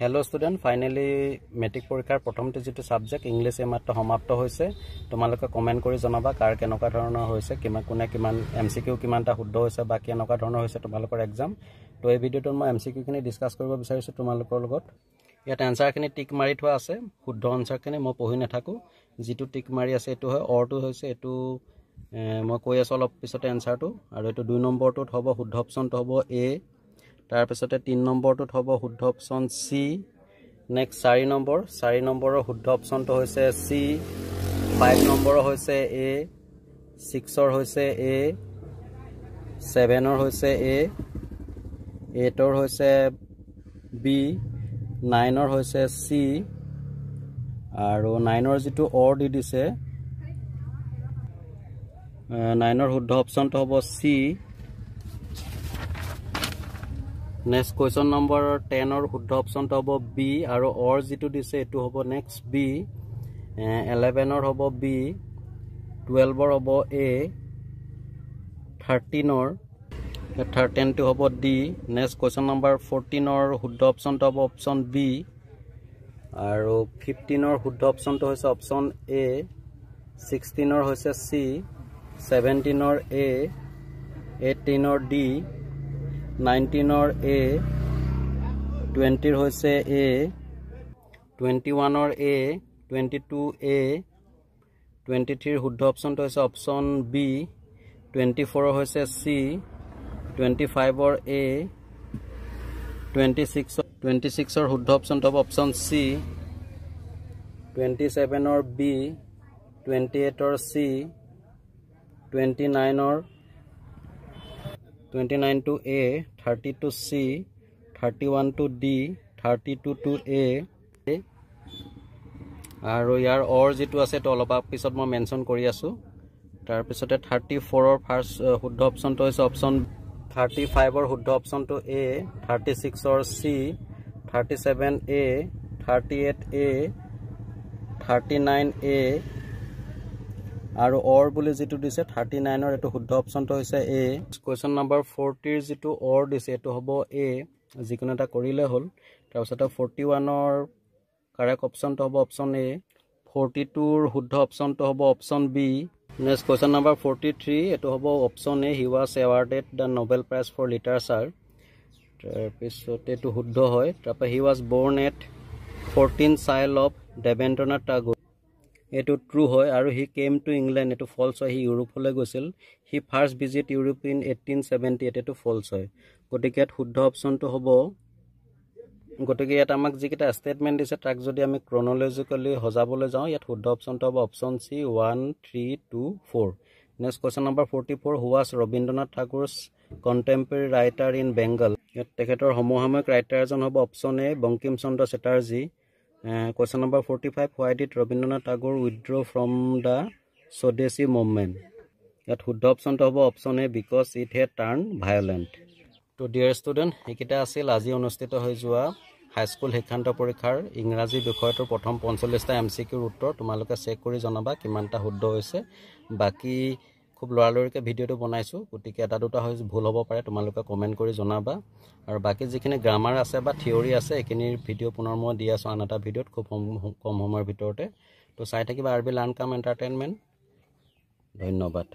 Hello' student, finally matric পৰীক্ষাৰ প্ৰথমটো যিটো ছাবজেক্ট ইংলিছ এইমাত্ৰ সমাপ্ত হৈছে। তোমালোকে কমেণ্ট কৰি জনাবা কাৰ কেনেকুৱা ধৰণৰ হৈছে, কিমান কোনে কিমান এমচিকিউ কিমানটা শুদ্ধ হৈছে বা কেনেকুৱা ধৰণৰ হৈছে তোমালোকৰ এক্সাম। তো এই ভিডিঅ'টোত মই এমচিকিউখিনি ডিছকাছ কৰিব বিচাৰিছোঁ তোমালোকৰ লগত। ইয়াত এনচাৰখিনি টিক মাৰি থোৱা আছে, শুদ্ধ এনচাৰখিনি মই পঢ়ি নাথাকোঁ। যিটো টিক মাৰি আছে এইটো হয়, অৰটো হৈছে এইটো, মই কৈ আছোঁ অলপ পিছতে এনচাৰটো। আৰু এইটো 2 নম্বৰটোত হ'ব শুদ্ধ অপশ্যনটো হ'ব এ, তাৰপিছতে 3 নম্বৰটোত হ'ব শুদ্ধ অপশ্যন চি, নেক্সট 4 নম্বৰ, 4 নম্বৰৰ শুদ্ধ অপশ্যনটো হৈছে চি, 5 নম্বৰৰ হৈছে এ, 6ৰ হৈছে এ, 7ৰ হৈছে এ, 8ৰ হৈছে বি, 9ৰ হৈছে চি, আৰু 9ৰ যিটো অৰ দি দিছে 9ৰ শুদ্ধ অপশ্যনটো হ'ব চি। নেক্সট কুৱেশ্যন নম্বৰ 10ৰ শুদ্ধ অপশ্যনটো হ'ব বি, আৰু অৰ যিটো দিছে এইটো হ'ব নেক্সট বি, 11ৰ হ'ব বি, 12ৰ হ'ব এ, 13টো হ'ব ডি। নেক্সট কুৱেশ্যন নম্বৰ 14ৰ শুদ্ধ অপশ্যনটো হ'ব অপশ্যন বি, আৰু 15ৰ শুদ্ধ অপশ্যনটো হৈছে অপশ্যন এ, 16ৰ হৈছে চি, 17ৰ এ, 18ৰ ডি, 19ৰ এ, 20ৰ হৈছে এ, 21ৰ এ, 22 এ, 23ৰ শুদ্ধ অপশ্যনটো হৈছে অপশ্যন বি, 24ৰ হৈছে চি, 25ৰ এ, 26ৰ শুদ্ধ অপশ্যনটো হ'ব অপশ্যন চি, 27ৰ বি, 28ৰ চি, 29ৰ 29 to A, 30 to C, 31 to D, 32 to A। আৰু ইয়াৰ অৰ যিটো আছে তো অলপ পিছত মই মেনশ্যন কৰি আছোঁ। তাৰপিছতে 34ৰ ফাৰ্ষ্ট শুদ্ধ অপশ্যনটো হৈছে অপশ্যন, 35ৰ শুদ্ধ অপশ্যনটো এ, 36ৰ চি, 37 এ, 38 এ, 39 এ, আৰু অৰ বুলি যিটো দিছে 39ৰ এইটো শুদ্ধ অপশ্যনটো হৈছে এ। কুৱেশ্যন নম্বৰ 40ৰ যিটো অৰ দিছে এইটো হ'ব এ, যিকোনো এটা কৰিলে হ'ল। তাৰপিছতে 41ৰ কাৰেক্ট অপশ্যনটো হ'ব অপশ্যন এ, 42ৰ শুদ্ধ অপশ্যনটো হ'ব option B. Next question number 43 এইটো হ'ব option A, he was awarded the Nobel prize for literature. তাৰপিছত এইটো শুদ্ধ হয়। তাৰপৰা he was born at 14 child of Debendranath Tagore, এইটো ট্ৰু হয়। আৰু হি কেম টু ইংলেণ্ড, এইটো ফল্ছ হয়, সি ইউৰোপলৈ গৈছিল। He first visit Europe in 1878, এইটো ফল্ছ হয়। গতিকে ইয়াত শুদ্ধ অপশ্যনটো হ'ব, গতিকে ইয়াত আমাক যিকেইটা ষ্টেটমেণ্ট দিছে তাক যদি আমি ক্ৰনলজিকেলি সজাবলৈ যাওঁ ইয়াত শুদ্ধ অপশ্যনটো হ'ব option C, 1, 3, 2, 4। Next question number 44, who was Rabindranath Tagore's contemporary writer in Bengal? ইয়াত তেখেতৰ সমসাময়িক ৰাইটাৰ এজন হ'ব option A, Bankim Chandra Chatterjee. Question number 45, why did Rabindranath Tagore withdraw from the Swadeshi movement? ইয়াত শুদ্ধ অপশ্যনটো হ'ব option A, because it had turn violent. তো ডিয়াৰ ষ্টুডেণ্ট, এইকেইটা আছিল আজি অনুষ্ঠিত হৈ যোৱা হাইস্কুল শিক্ষান্ত পৰীক্ষাৰ ইংৰাজী বিষয়টোৰ প্ৰথম 45টা এম চি কিউৰ উত্তৰ। তোমালোকে চেক কৰি জনাবা কিমানটা শুদ্ধ হৈছে। বাকী খুব লৰালৰিকৈ ভিডিঅ'টো বনাইছোঁ, গতিকে এটা দুটা হৈ ভুল হ'ব পাৰে, তোমালোকে কমেণ্ট কৰি জনাবা। আৰু বাকী যিখিনি গ্ৰামাৰ আছে বা থিয়ৰী আছে সেইখিনিৰ ভিডিঅ' পুনৰ মই দি আছোঁ আন এটা ভিডিঅ'ত খুব কম সময়ৰ ভিতৰতে। তো চাই থাকিবা আৰ বি লাৰ্ণ কাম এণ্টাৰটেইনমেণ্ট। ধন্যবাদ।